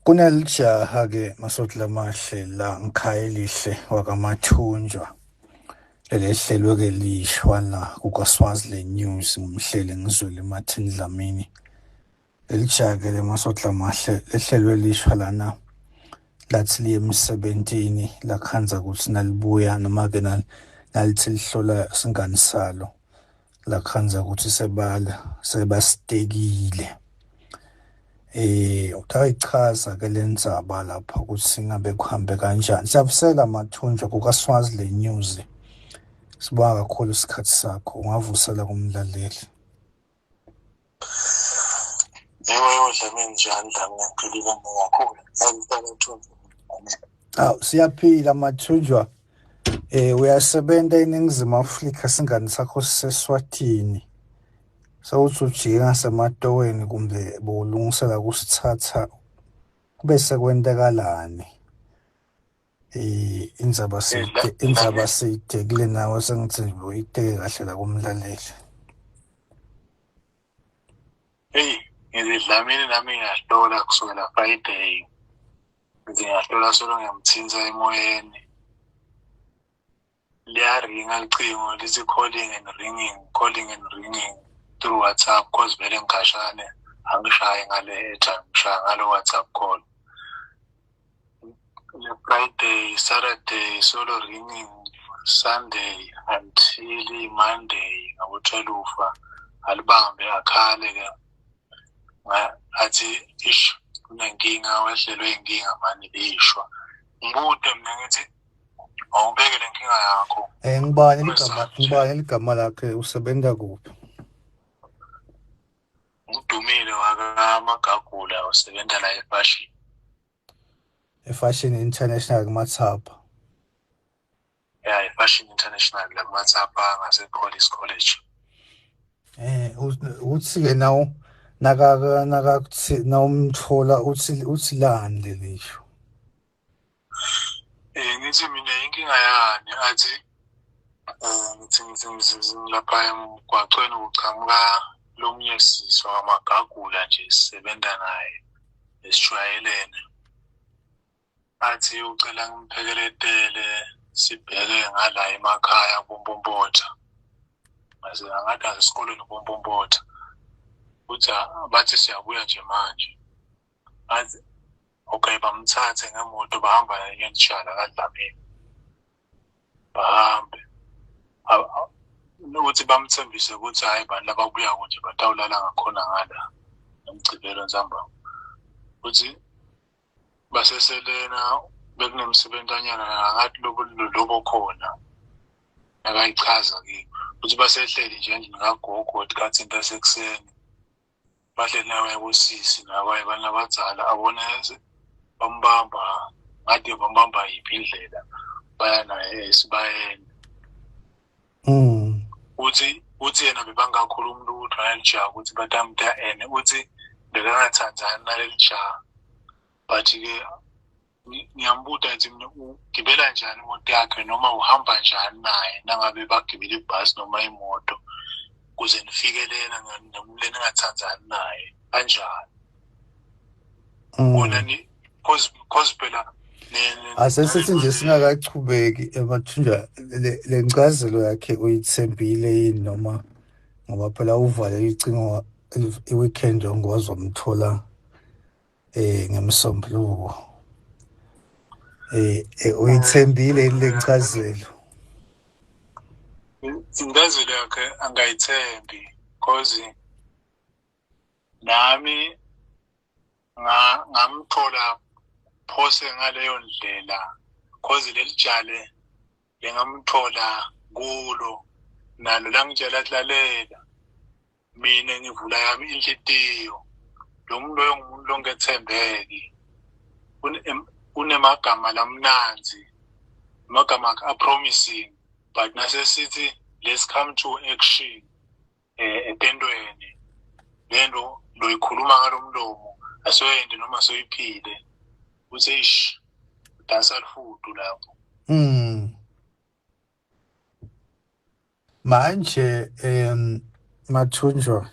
Kunelijaha-ke Masotla Lamahle la ngikhayelihle wakaMathunjwa lelehlelwe-ke lishwa la kukaSwaziland News ngumhleli ngizwele Martin Dlamini. Leli jaha-ke le Masotla Mahle lehlelwe lishwa lana lathi liye emsebentini lakhandza ukuthi nalibuya noma-ke nalithi lihlola singani salo lakhandza ukuthi sebala sebasitekile. Utayichaza ke le ndzaba lapha ukuthi ngabe kuhambe kanjani. Siyavusela Mathunjwa kukaSwaziland News. Sibonga kakhulu isikhathi sakho, ungavusela kumlaleli. Yebo yebo Dlamini, njani Dlamini? Ngiphilile mina kakhulu. Ngiyakuthola. Aw, siyaphila Mathunjwa. Uyasebenza eNingizimu Afrika, singani sakho siseSwatini. Sewuthi ujike ngasematoweni kumbe bowulungisela kusithatha kube sekwentekalani? Indzaba siyide indzaba siyidekile nawe, sengithi nje uyiteke kahle la kumlaleli. Hey, ngizidlamini nami ngiyahlola kusukela Friday. Ngiyahlola solo ngiyamthinta emoyeni. Liyaringa licingo lithi calling and ringing, calling and ringing through WhatsApp, cause vele ngikhashane angishayi ngale airtime, ngishaya ngalo WhatsApp call. Friday, Saturday solo ringing, Sunday until Monday ngabo-12 alibambe akhale ke, athi ish kunenkinga, wehlelwe inkinga mani lishwa. Ngibude mina ngithi awubeke le nkinga yakho. Ngibani ligama, ngibani ligama lakhe, usebenza kuphi? Ngudumile wakaMagagula, usebenza la eFashion. eFashion International kuMathapha. Ya, eFashion International la kuMathapha ngase-Police College. Uthi-ke nawu naka nakakuthi nawumthola uthi lani lelisho? Ngithi mina inkinga yani, athi ngithi lapha emgwacweni kuchamuka lomunye sisi wakaMagagula nje sisebenza naye esijwayelene, athi ucela ngimphekeletele sibheke ngala emakhaya kuMpompotha, ngase angathi asesikolweni kuMpompotha, uthi bathi siyabuya nje manje, athi okay, bamthathe ngemoto bahamba naye ngentshala kaDlamini, bahambe ukuthi bamthembise ukuthi hhayi bantu lababuyako nje batawulala ngakhona ngala ngomgcibelo ntambama, ukuthi baseselena bekunemsebentanyana ngathi lobo khona nakayichaza kimi ukuthi basehleli nje endlini kagogo tikhathi into yasekuseni, bahleli naye bosisi nabanye abantu abadala, abona bambamba ngathi bambamba yiphi indlela baya naye esibayeni. Uthi yena bebangakhulumi lutho naleli jaha ukuthi batamta ene, uthi bekangathandzani naleli jaha, but-ke ngiyambuta ngithi mina ugibela njani imoto yakhe noma uhamba njani naye nangabe bagibela ibhasi noma imoto kuze nifike lena le ningathandzani naye kanjani? Bona ni cause phela Asesithi nje singakachubeki emathunjwa, le ncazelo yakhe uyithembile yini, noma ngoba phela uvale icingo i-weekend yonke wazomthola ngemsombuluko, uyithembile yini le ncazelo? Incazelo yakhe angayithembi, cause nami ngamthola phose ngaleyo ndlela, cause leli jale lengamthola kulo nalo langitshela athi lalela mina ngivula yami inhlitiyo, lo muntu loyo ngumuntu longethembeki, unemagama lamnanzi, amagama akhe a-promising, but nasesithi let's come to action etentweni lento loyikhuluma ngalomlomo asoyende noma soyiphile, uthi ish udansa lifudu lapho. Manje Mathunjwa,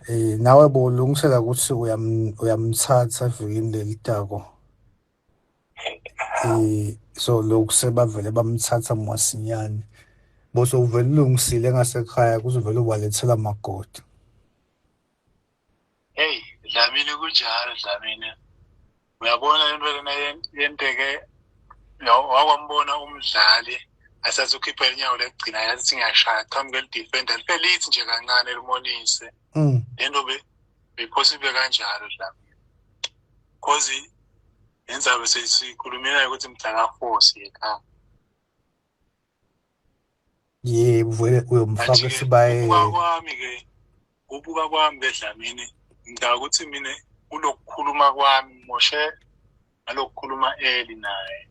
Nawe bowulungisela ukuthi uyamthatha evikini lelitako. So lokhu sebavele bamthatha masinyane. Bose uvele ulungisile ngasekhaya kuzovele ubalethela amagodi. Hey, Dlamini kunjalo Dlamini. Uyabona into lena yenteke wakwambona umdlali asathi ukhipha inyawo lekugcina yathi ngiyashaya qhamuke elidefender life lithi nje kancane limonise. Lento bephose ibe kanjalo Dlamini. Cause yenzabe sesikhulumela ukuthi mdlala force ekhaya. Yebo, vele uyomfaka But-ke esibayeni. kubuka kwami-ke kubuka kwami ke Dlamini, ngicabanga ukuthi mina kulokukhuluma kwami moshe nalokukhuluma early naye.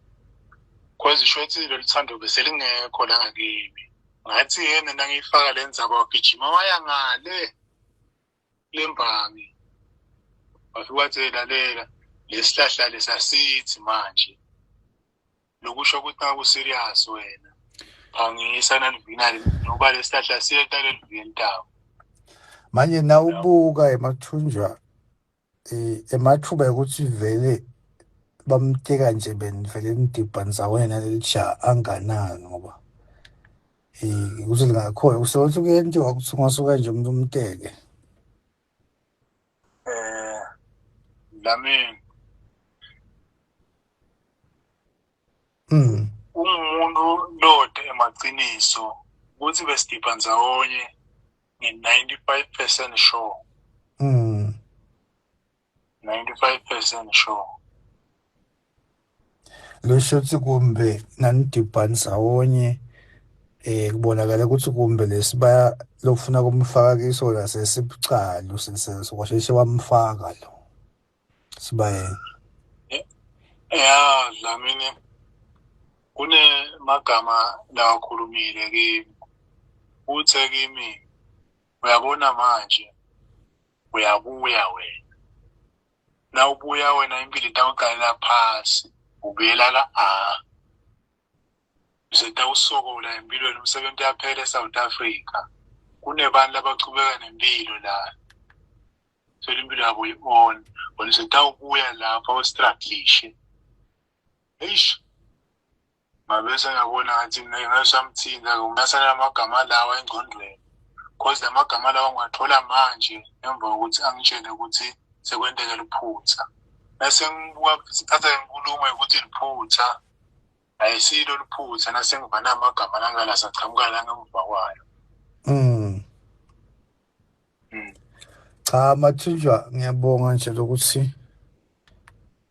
Cause shuthi lolu thando beselingekho la ngakimi. Ngathi yena nangiyifaka le ndzaba wagijima waya ngale lembangi. Wafika wathi lalela lesihlahla lesasithi manje. Lokusho ukuthi naku serious wena. Phangisa nalivina noba lesihlahla siyeta lelivini tawo. Manje nawubuka emathunjwa emathuba ukuthi vele bamteka nje benivele nidibha ndzawonye naleli jaha anganani ngoba ukuthi lingakhona usebenza kuyentiwa ukuthi ungasuka nje umuntu umteke. Dlamini ungumuntu lode emaciniso ukuthi besidibha ndzawonye nge-95% sure. 95% sure. Lusho ukuthi kumbe nanidibha ndzawonye kubonakala ukuthi kumbe lesibaya lokufuna kumfaka kiso sesibucalu sesikwasheshe wamfaka lo sibayeni. Ya Dlamini kunemagama lawakhulumile kimi. Uthe kimi uyabona manje uyabuya wena. Nawubuya wena impilo itawuqalela phasi ubuyela ka A. Usetawusokola empilweni umsebenzi uyaphela eSouth Africa. Kunebantu labachubeka nempilo la. Thola impilo yabo i-on. Wena usetawubuya lapha ustruglishe. Eish. Ngabe sengiyabona ngathi mina ngasamthinta ngasala amagama lawa engcondweni. Cause lamagama lawa ngiwathola manje emva kokuthi angitshele ukuthi sekwenteke liphutha. Bese ngibuka sithatha inkulumo yokuthi liphutha ayisilo liphutha nasengivana amagama langala sachamuka la ngemuva kwayo. Cha Mathunjwa ngiyabonga nje lokuthi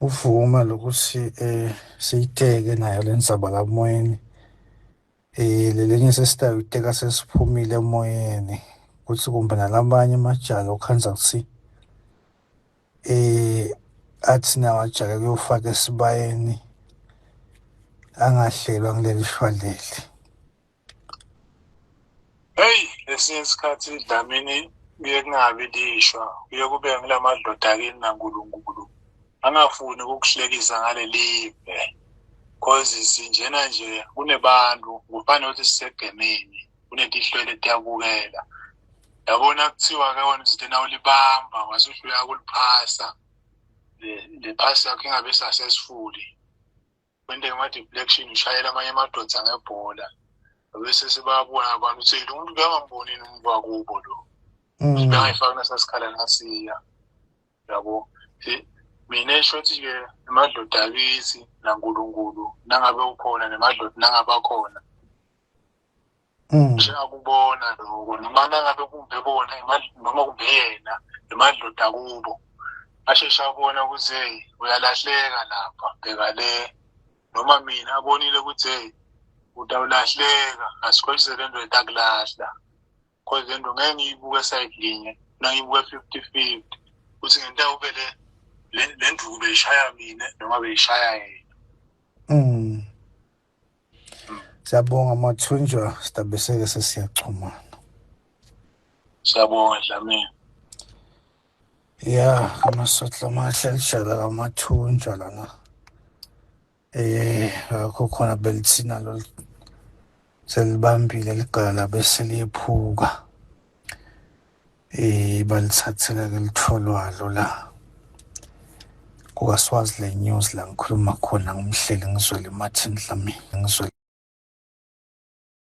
uvume lokuthi siyiteke nayo le ndzaba lamoyeni. Lelinye sesitayiteka sesiphumile emoyeni kuthi kumbe nalabanye amajala okhandza kutsi athi nawo ajake kuyofaka esibayeni angahlelwa kuleli shwa leli. Hey, lesinye isikhathi Dlamini kuye kungabi lishwa, kuye kube ngilamadoda akini naNkulunkulu angafuni ukukuhlekisa ngaleli live. Cause sinjena nje kunebantu kufana ukuthi sisegemeni kunetihlwele tiyabukela. Yabona kuthiwa ke wena uthi nawulibamba wasuhluleka kuliphasa le phasi yakho ingabe successful. Kwenteka ama-deflection ushayela amanye amadoda ngebhola. Bese sebabona abantu ukuthi lo muntu bekangamboni yini umuntu wakubo lo. Bengayifaki nasasikhala nasiya. Yabo. Mina esho ukuthi-ke emadloda akithi naNkulunkulu nangabe ukhona nemadloda nangabe akhona. Nje akubona lokho noma nangabe kumbe bona noma kumbe yena nemadloda kubo asheshe abona ukuthi hey uyalahleka lapha bheka le noma mina abonile ukuthi hey utawulahleka asikhwelise le nto etakulahla cause le nto ngeke ngiyibuke side linye nangiyibuke 50-50 ukuthi ngento ube le nduku beyishaya mina noma beyishaya yena. Siyabonga Mathunjwa, sitabeseke sesiyachumana. Siyabonga Dlamini. Ya, amasotla amahle lijala kaMathunjwa lana. Akho khona belithina lo selibambile ligala bese liyephuka. Balithathela ke litholwalo la kukaSwaziland News la ngikhuluma khona ngumhleli ngizwele Martin Dlamini ngizwele.